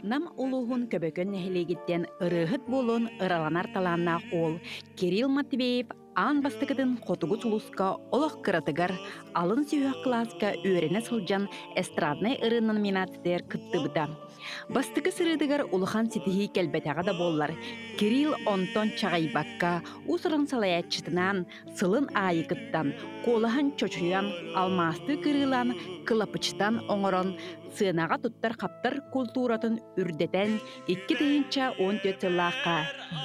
Нам улууһун Көбөкөн нэһилиэгиттэн ырыаһыт буолуон ыраланар талааннаах уол Кирилл Матвеев аан бастакытын Хотугу сулуска олох кыратыгар алын сүһүөх кылааска үөрэнэ сылдьан эстраднай ырыа номинациятыгар кыттыбыта. Бастакы сырыытыгар улахан ситиһии кэлбэтэҕэ да буоллар, Кирилл онтон чаҕыйбакка уус-уран салайааччытынаан сылын аайы кыттан, куолаһын чочуйан, алмаастыы кырыылаан, кылапычытан оҥорон, сыанаҕа туттар-хаптар култууратын үрдэтэн, 2014 сыллаахха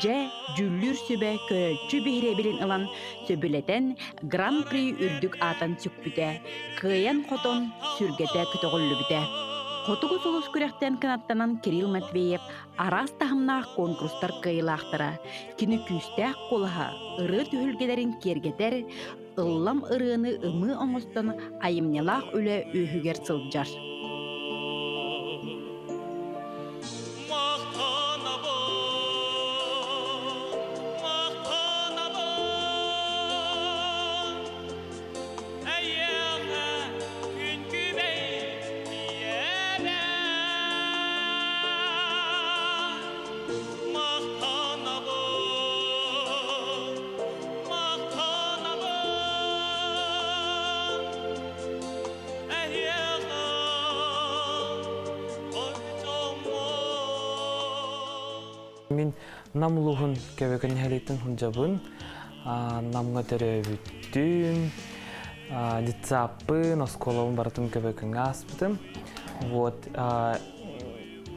дьэ дьүүллүүр сүбэ көрөөччү биһирэбилин ылан сөбүлэтэн Гран-при үрдүк аатын сүкпүтэ, кыайан-хотон сүргэтэ көтөҕүллүбүтэ. Хотугу сулус күрэхтэн кынаттанан Кирилл Матвеев араас таһымнаах конкурстар кыайыылаахтара. Кини күүстээх куолаһа ырыа түһүлгэлэрин киэргэтэр, ыллам ырыаны ымыы оҥостон айымньылаах үлэ үөһүгэр сылдьар. Мин Нам улууһун Көбөкөн нэһилиэгиттэн сылдьабын. Намҥа төрөөбүттүм. Детсаппын, оскуолабын барытын Көбөкөҥҥө ааспытым. Вот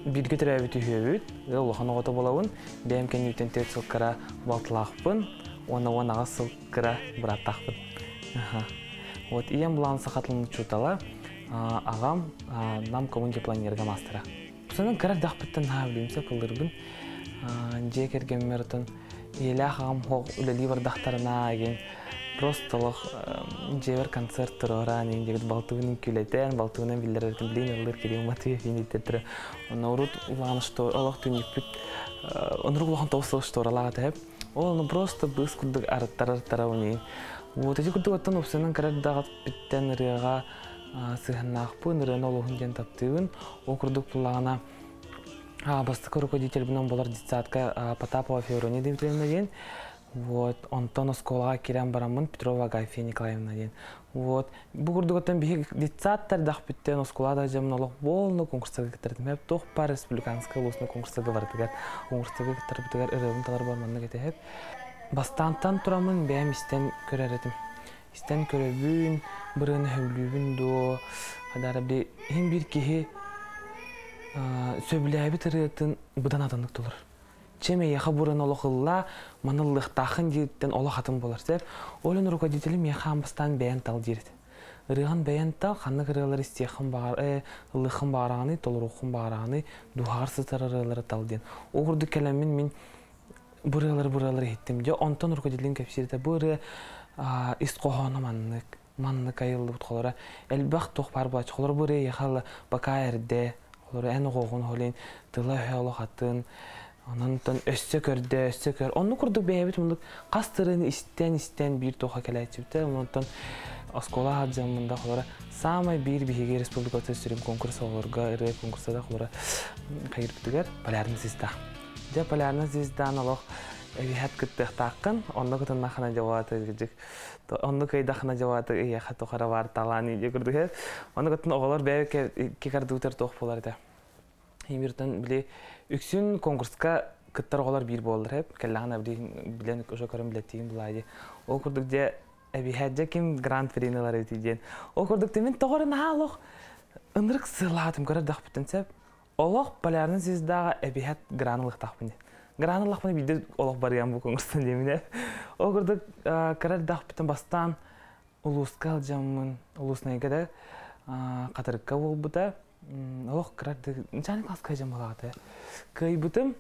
бииргэ төрөөбүт үһүөбүт, улахан оҕото буолабын. Бэйэм кэнниттэн 4 сыл кыра балтылаахпын уонна 18 сыл кыра бырааттаахпын. Вот ийэм булаан саха тылын учуутала, аҕам Нам коммундипланерга маастара. Санан кыра эрдэхпиттэн наһаа билимсэ кыллырбын. Дьиэ кэргэммэр отон ийэлээх аҕам хоох үлэлии бардахтарына игин просто олох дьиэбэр концерт туруораан иин диэбит балтыбын үҥкүүлэтэн, балтыбынан биллэрэртин билин ыллыр Кирилл Матвеев иин диттэртэрэ. Онно урут улахан что олох түннүкпүт онурук улахан тоҕус сыл шторалаах этэ. Ол ону просто быыс курдук арыттар-арыттара уни. Вот ити курдук оттон упсанан кыра эрдэҕиттэн ырыаҕа сыһыаннаахпын, ырыаны олуһун диэн таптыыбын. Ол курдук буллаҕына бастакы руководительбинэн буолар детсадка Потапова Феврония Дмитриевна диэн. Вот, онтон оскуолаҕа киирэн бараммын Петрова Агафья Николаевна диэн. Вот, бу курдук оттон биһиги детсадтар дахпыттан оскуола да дьоммун олох буолну конкурстарга кыттардым. Хеп туох бар республиканскай улуусна конкурстарга барытыгар конкурстарга кыттарбытыгар ырыабын талар бар маннык этэ Бастаантан тураммын бэйэм истэн көрөр этим. Истэн көрөбүн, бырыаны сөбүлүүбүн дуо, хадара би иһин биир киһи сөбүлээбит ырыатын быдан атыннык тулар. Чем эйиэхэ буран олох ылла, маны ыллыахтааххын дииртэн олох атын буолар сэр. Ол эн руководителим миэхэ аан бастаан бэйэн тал диир этэ. Ырыаҕын бэйэн тал, ханнык ырыалары истиэххин баҕар, ыллыаххын баҕараҕыный, толоруоххун баҕараҕыный, дууһаҕар сытар ырыалары тал диэн. Ол курдук кэлэммин мин бу ырыалары бу ырыалары иһиттим. Дьэ онтон руководителим кэпсиирэ бу ырыа ис хоһооно маннык, маннык айыллыбыт холоро элбэх туох баар буолааччы. Холоро бу ырыа эйиэхэ пока эрдэ, холоро эн оҕоҕун холин тыла-өһө олох атын, онон өссө көрдө, өссө көр. Онну курдук бэйэбит муннук хас ырыаны истэн-истэн биир туохха кэлээччибитэ. Онтон оскуола сылдьаммын холоро самай биир биһиги республиката сүрүн конкурс оҕолорго ырыа конкурса да холоро хайырбытыгар полярный звезда. Дьэ полярный звезданы олох эбиһэт кыттыахтааххын, онно кытыннахына дьабааты онну кыйдахына дьабааты ыйаха тухара бар талаан дии курдук. Онно кыттын оҕолор бэйэ кикардуутар туох буолар этэ. Имиртэн били үксүн конкурска кыттар оҕолор биир буоллар эп кэллэҕинэ билэн уже көрөн билэттиин булаайы. Ол курдук дьэ эбиһэт дьэ ким гран-при ылар эбитий диэн. Ол курдук мин тоҕо эрэ наһаа олох ынырык сыалаатым көрөр дахпытын сөп. Олох полярный звездаҕа эбиһэт гран ылыахтаахпын диэн. Гран ыллахпына биирдэ олох барыам бу конкурстан диэминэ. Ол курдук кыра эрдэхпиттэн бастаан улууска сылдьаммын, улуснайга да Хатырыкка буолбута. Олох кыра начальный класска сылдьан буолаҕата. Кыайбытым.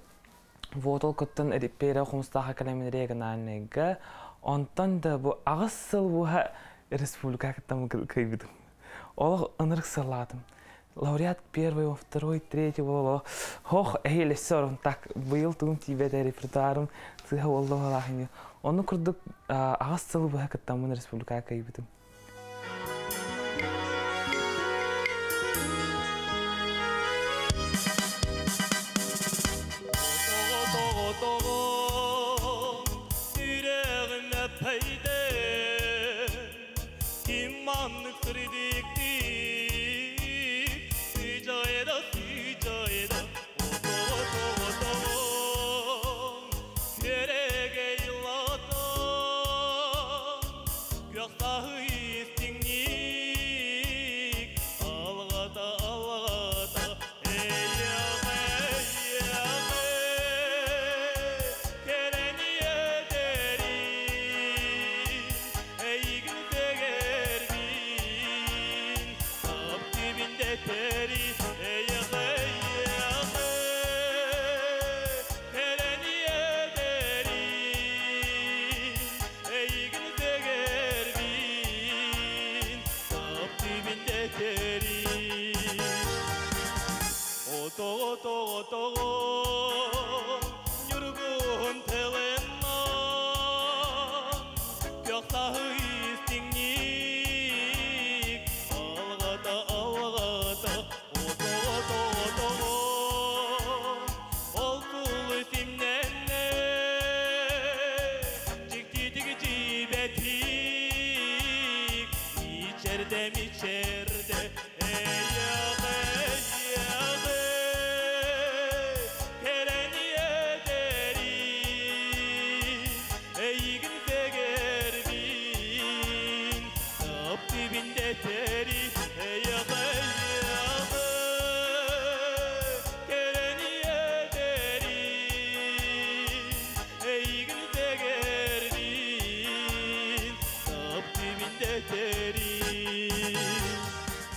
Вот ол кыттан Репера Хомустаах академия региональныйга. Онтон да бу аҕыс сыл буһа республика кыттан кыайбытым. Олох ынырык сыллаатым. Лауреат первый, второй, третий буолуо. Хох, эһиэлэссе орон так быйыл тугум тиийбэтэ репертуарым сыыһа буолла буолаахын. Ону курдук аҕыс сыл быһа кыттаммын республикаҕа кыайбытым.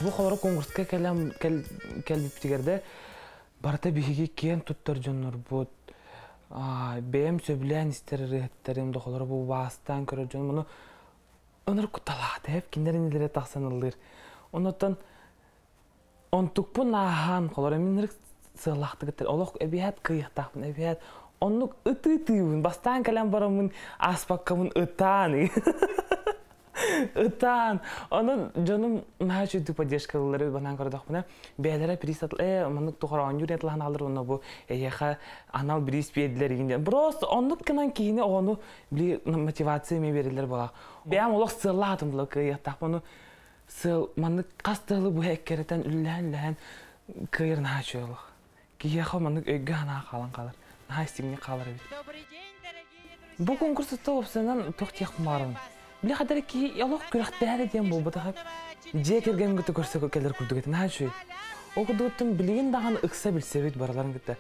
Бу холоро конкурска кэлэн кэлбиптигерде барыта биһиги киэн туттар дьоннорбут, бэйэм сөбүлээн истэр ырыаһыттарым да холоро бу баастаан көрөр дьон муну ыныр кутталаата эп кинилэр инилэрэ тахсан ыллыыр. Онуттан онтукпун ааһан холоро мин ырык сыаллаахтыгыттар олох эбиһээт кыйыахтаахпын эбиһээт оннук ытыы-тыыбын бастаан кэлэн бараммын ааспаккабын ытаан ытаан онон дьонум наһаа үчүгдүк поддержкалыыллары банаан көрдөхпүнэ бэйэлэрэ приз маннык тухар оонньуур диэн алыр онно бу эйиэхэ анал бириис биэрдилэр игин диэн просто оннук гынан киһини оҕону били мотивация эмиэ берилер буолаах бэйэм олох сыаллаатым була кыайыахтаахпын ону сыал маннык хас тыалы быһа эккирэтэн үллэһэн-үллэһэн кыайар наһаа үчүгэй олох киһиэхэ маннык өйгө санаа хаалан хаалар наһаа истиҥник хаалар эбит. Бу конкурсutta уопсайынан туох диэх баарым. Били хадары киһи олох күрэхтэһэр диэн буолбатах. Дьиэ кэргэн кытта көрсө кэлэр курдук этэ наһаа үчүгэй. Ол курдуктан билигин даҕаны ыкса билсэбит барыларын кытта.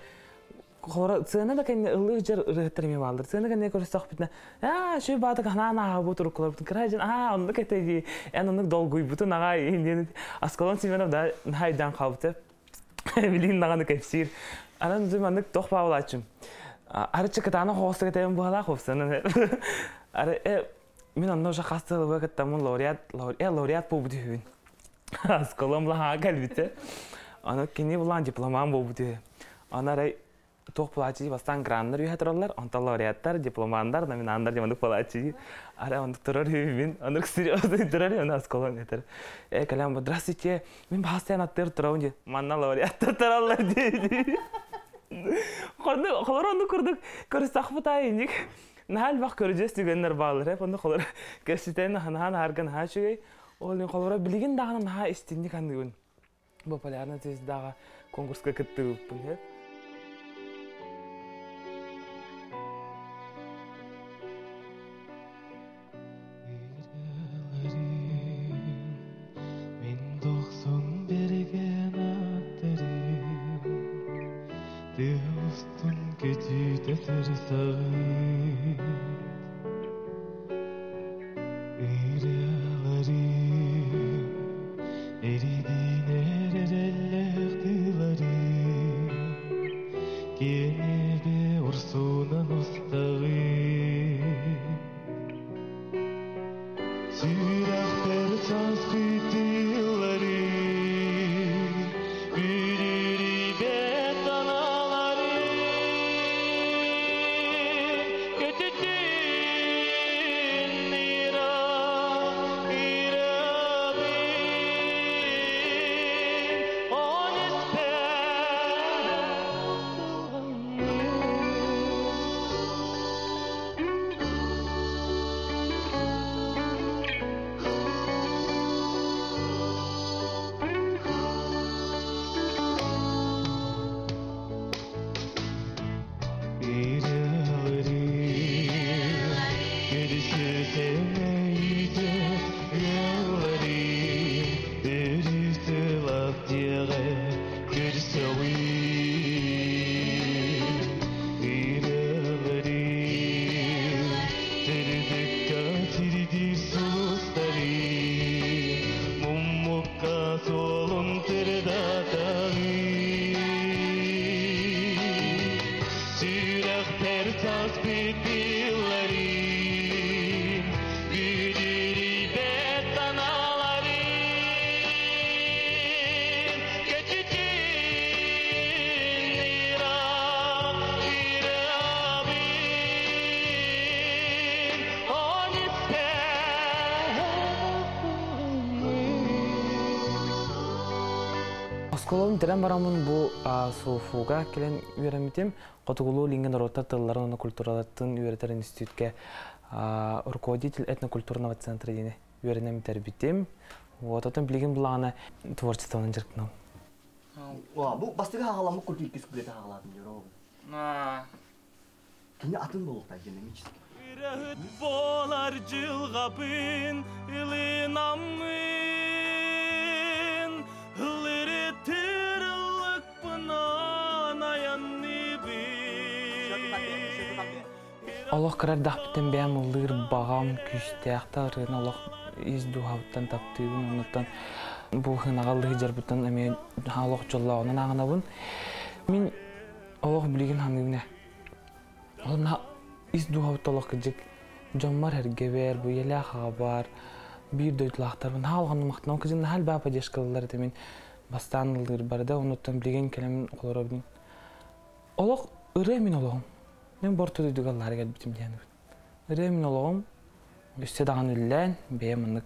Холоро сыана да кэннэ ыллыыр дьар ырыаһыттар эмиэ бааллар. Сыана кэннэ көрсөхпүтүнэ аа үчүгэй баатык ханаан ааһабыт уруккуларбытын кыра дьон аа оннук этэ дии эн оннук долгуйбутун аҕай диэн Аскалон Семенов да наһаа өйдөөн хаалбыта. Билигин даҕаны кэпсиир. Анан маннык туох баалааччым. Арычы кытаанах оҕостук этэбин быһалаах уопсанан. Ары мин онно уже хас тылыбы кыттаммын лауреат лауреат буолбут үһүбүн. Аскалам лаһаа кэлбитэ. Аны кини булаан дипломан буолбут үһү. Аны арай туох буолааччы бастаан граннар үһэ тураллар, онтон лауреаттар, дипломандар, номинандар диэн буолааччы. Арай оннук турар үһүбүн, оннук серьезный турар үһү, осколон этэр. Э, кэлэн здравствуйте, мин баһастайан аттыыр турабын дии. Манна лауреаттар тураллар дии. Холор оннук курдук көрүстэхпит аайы наһаа элбэх көрүдьүөс түгэннэр бааллар. Онно холор көрсүтэн наһаа наһаарга наһаа үчүгэй. Ол холоро билигин даҕаны наһаа истинник аныыбын. Бу Полярная звездаҕа конкурска кыттыбыппын. Мин дохсун берген аттарым Тыа устун көтүтэ сырсаҕыт Ырыаларым эридиинэр эрэллээх тыыларым Киэҥ урсунан устаҕыт Сүрэхпэр сааскы тыылларым Бүдүрүйбэт санааларым. Оскуолабын бүтэрэн бараммын бу СУФУга кэлэн үөрэммитим. Хотугулуу-Илиҥҥи норуоттар тылларын уонна культураларын үөрэтэр институтка руководитель этнокультурного центра диэни үөрэнэн бүтэрбитим. Вот, оттон билигин булаҕына творчествонан дьарыктанабын. Бу бастакы хаҕаламмыт курдук иккис куплеты хаҕалаатым дьоро. Кини атын буолуохтаах динамически. Ырыһыт буолар дьылҕабын ылынаммын, ыллырытыр ыллыкпынан айанныыбын. Олох кыра эрдэхпиттэн бэйэм ыллыыр баҕам күүстээх да ырыаны олох ис дууһабыттан таптыыбын. Оннуттан бу хынаҕа ыллыы сылдьарбыттан эмиэ олох дьоллооҕунан ааҕынабын. Мин олох билигин саныыбын ээ. Онно ис дууһабыт олох кырдьык дьоммор эргэбэр, бу ийэлээх аҕабар, биир дойдулаахтарбын наһаа улаханнык махтанабын. Кырдьык наһаа элбэх поддержкалыыллар этэ мин бастаан ыллыырбар да, оннуттан билигин кэлэммин олоробун. Олох ырыа мин олоҕум. Мин бу орто дойдуга ыллаары кэлбитим диэн. Ырыа мин олоҕум. Өссө даҕаны үллээн, бэйэм маннык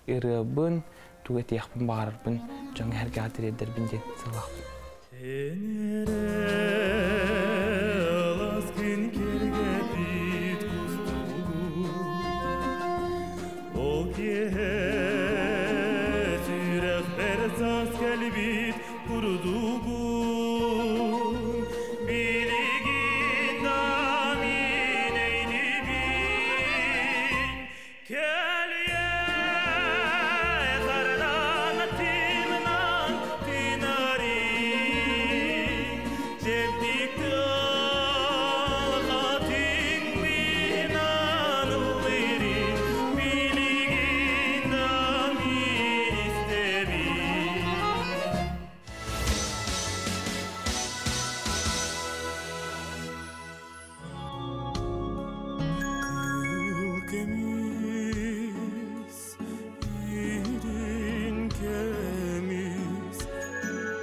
ырыабын, тугу этиэхпин баҕарарбын дьоҥҥо эһэргэҕэ тириэрдэрбин диэн сыалаахпын. Ол киэһэ сүрэхпэр саас кэлбит курдугун билигин да мин эйдибин кэлиэ хардаана тыынынан тыынарый чэбдик тыалга тыҥмынан ыллырын билигин да мин истэбин. Кыл көмүс, үрүҥ көмүс,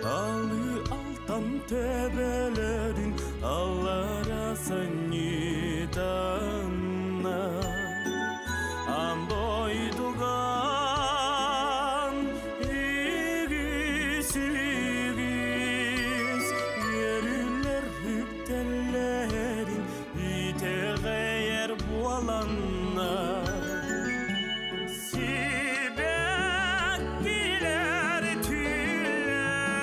алы алтан төбөлөрүн аллара санньытанна. Аан дойдуган үгүс үгүс үөрүүлэр үктэллэрин итэҕэйэр буоланна. Сибэккилэр түллэр,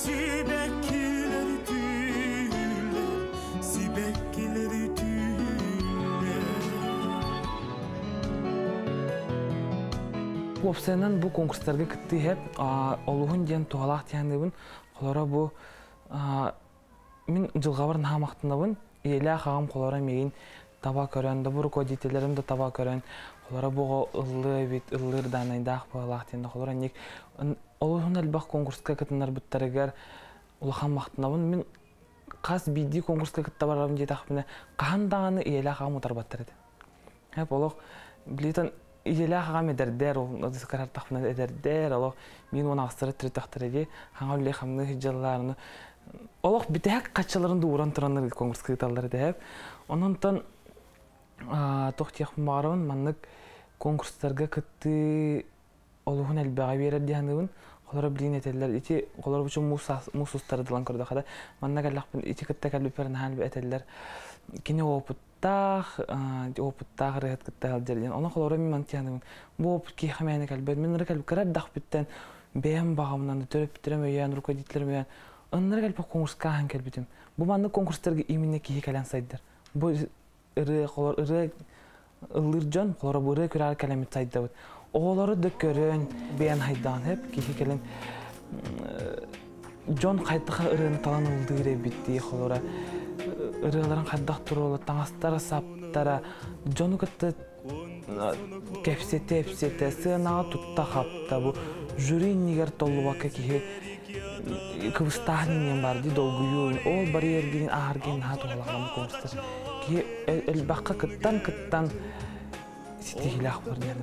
сибэккилэр түллэр, сибэккилэр түллэр. Уопсайынан бу конкурстарга кыттыы иһэп олуһун диэн туһалаах диэханныыбын. Холоро бу мин дьылҕабар наһаа махтанабын. Ийэлээх аҕам холоро миигин таба көрөн, да бу руководителлэрим да таба көрөн, холоро бу оҕо ыллыа эбит, ыллыыр даанайдаах быһалаах диэн холоро инник олуһун элбэх конкурска кытыннарбыттарыгар улахан махтанабын. Мин хас биирдии конкурска кытта барарым диэтэхпинэ, хаһан даҕаны ийэлээх аҕам утарбаттар этэ. Хеп олох билитэн ийэлээх аҕам эдэрдэр, ол кырартахпына эдэрдэр, олох мин уон аҕыстара төрөтөхтөрө дии, хаҥа үлэ хамныы сылдьаллар, олох бүтэһик хаччаларын да ууран тураннар конкурска ыыталлар этэ хеп. Ононтон туох диэхпин баҕарабын, маннык конкурстарга кыттыы олуһун элбэҕи биэрэр дии саныыбын. Холоро билигин этэллэр, ити холоро бу муус муус устары дылан көрдөххө да, манна кэллэхпин ити кытта кэлбиппэр наһаа элбэх этэллэр. Кини опыттаах, опыттаах ырыаһыт кытта сылдьар диэн. Ону холоро мин мантыы саныыбын. Бу опыт киһиэхэ мээнэ кэлбэт. Мин ыры кэлбит кыра эрдэхпиттэн бэйэм баҕабынан, төрөппүттэрим өйөөн, руководителлэрим өйөөн, ыннары кэлбит конкурска ааһан кэлбитим. Бу маннык конкурстарга именно киһи кэлэн сайдар. Бу ырыа холор ырыа ыллыыр дьон холоро бу ырыа күрэҕэр кэлэммит сайдабыт. Оҕолору да көрөн, бэйэн хайдаҕын хэп киһи кэлэн дьон хайдах ырыаны талан ыллыыр эбит дии холоро ырыаларын хайдах туруола таҥастара саптара дьону кытта кэпсэтэ эпсэтэ сыанаҕа тутта хапта бу жюри иннигэр толлубакка киһи кыбыстааһын инниэн баар дии долгуйуу ол барьергин ааһаргин наһаа туһалаах конкурстар киһи элбэххэ кыттан кыттан ситиһиилээх буолар диэн.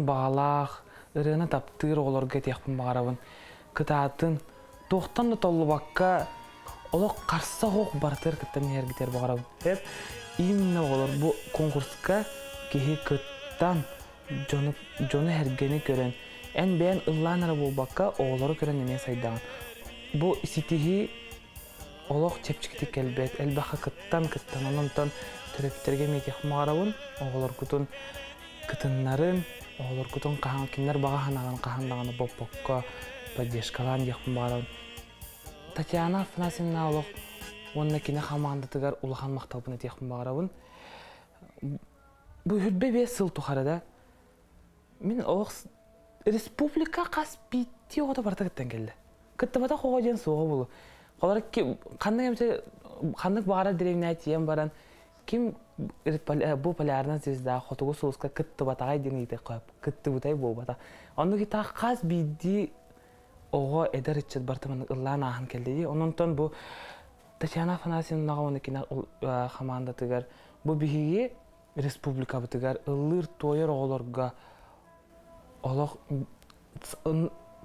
Бағалаах, ырыаны таптыыр оҕолорго этиэхпин баҕарабын. Кытаатын, туохтан да толлубакка, олох харса суох барытыгар кыттан иһэргитигэр баҕарабын. Именно оҕолор бу конкурска киһи кыттан, дьону, дьону эргэни көрөн, эн бэйэн ыллаан эрэ буолбакка, оҕолору көрөн эмиэ сайдаҕын. Бу ситиһии олох чэпчэкитик кэлбэт, элбэххэ кыттан кыттан, онон төрөппүттэргэ эмиэ этиэхпин баҕарабын, оҕолоргутун кытыннарын, оҕолоргутун хаһан кинилэр баҕа санааларын хаһан даҕаны боппокко поддержкалаан диэхпин баҕарабын. Татьяна Афанасьевна олох уонна кини хамаандатыгар улахан махталбын этиэхпин баҕарабын. Бу 25 сыл тухары да мин олох республика хас биирдии оҕото барыта кыттан кэллэ. Кыттыбатах оҕо диэн суоҕа буолуо. Холор ханнык эмчэ ханнык баҕарар дэриэбинэҕэ тиийэн баран ким бу полярная звезда хотугу сулуска кыттыбатаҕай диэн ыйытыахха кыттыбытай буолбата. Оннук итаах хас биирдии оҕо эдэр ыччат барыта маннык ыллаан ааһан кэллэ дии. Онон бу Татьяна Афанасьевнаҕа уонна кини хамаандатыгар бу биһиги республикабытыгар ыллыыр-туойар оҕолорго олох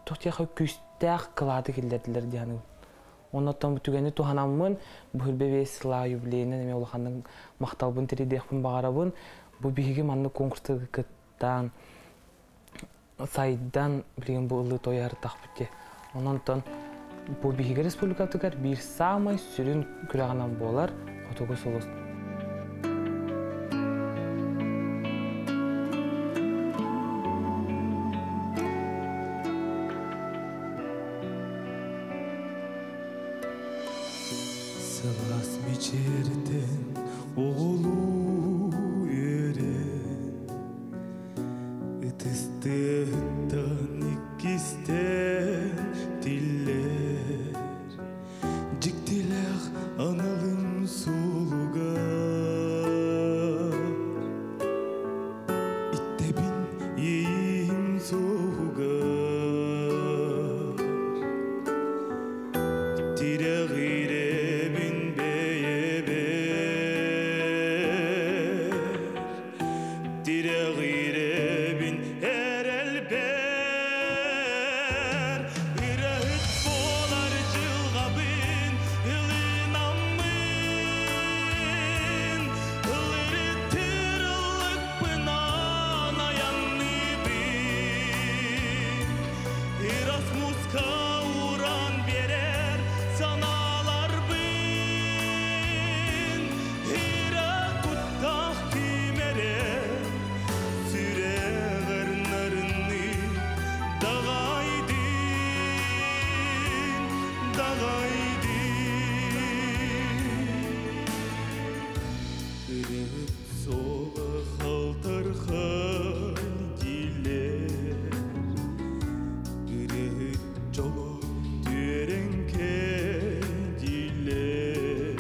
туох күүстээх кылааты киллэрдилэр диэн. Оннуттан бу түгэни туһанаммын, бу 25 сыла юбилейынан эмиэ улаханнык махталбын тириэрдиэхпин баҕарабын. Бу биһиги маннык конкурстарга кыттан, сайдан билигин бу ыллыы туойар тахпыт дии. Онон бу биһиги республикатыгар биир саамай сүрүн күрэҕинэн буолар Хотугу сулус. Сылаас мичээртэн оҕолуу үөрэн, Ытыстыттан иккистээн тиллэр Дьиктилээх аналым суолугар Иттэбин иэйиим суоһугар Тирэҕирэбин бэйэбэр Тирэҕирэбин эрэлбэр Ырыаһыт буолар дьылҕабын ылынаммын Ылырыттыр ыллыкпынан айанныыбын Эрасмуска уран биэрэр санааларбын Ырыа куттаах ким эрэ сүрэҕэр нарынныы даҕайдын, даҕайдын. Ырыаһыт суола халтархай дииллэр, Ырыаһыт дьоло түөрэҥкэ дииллэр.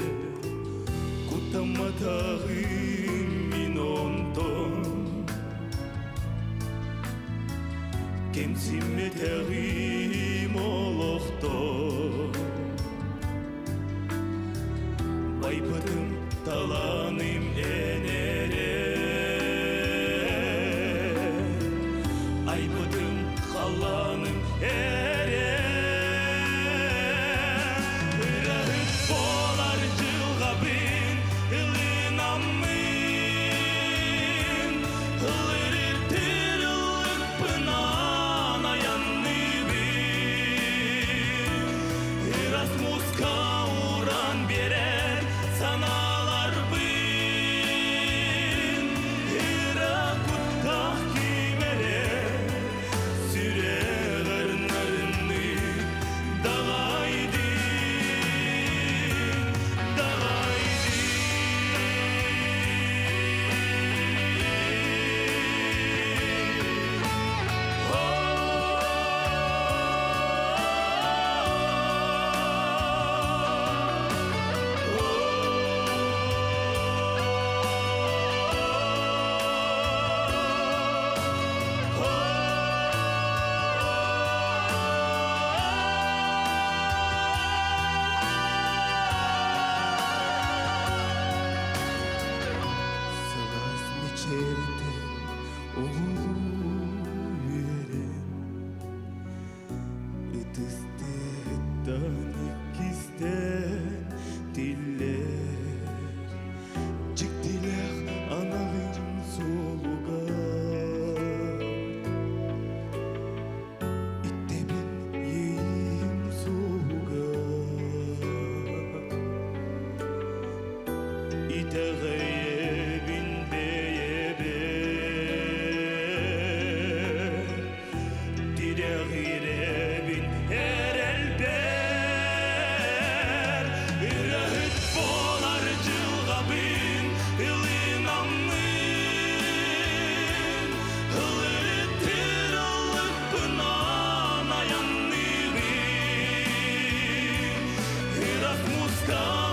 Куттамматаҕым мин онтон, Кэмсиммэтэҕим олохтон. Байбытым талааным эн эрэ, Айбытым халлааным эрэ. Ырыаһыт буолар дьылҕабын ылынаммын, Ылырыттыр ыллыкпынан айанныыбын. Эрасмуска уран биэрэр санааларбын Ырыа куттаах ким эрэ сүрэҕэр нарынныы даҕайдын, даҕайдын. Сылаас мичээртэн оҕолуу Итэҕэйэбин бэйэбэр, Тирэҕирэбин эрэлбэр. Ырыаһыт буолар дьылҕабын ылынаммын, Ылырытыр ыллыкпынан айанныыбын. Ыраас мууска.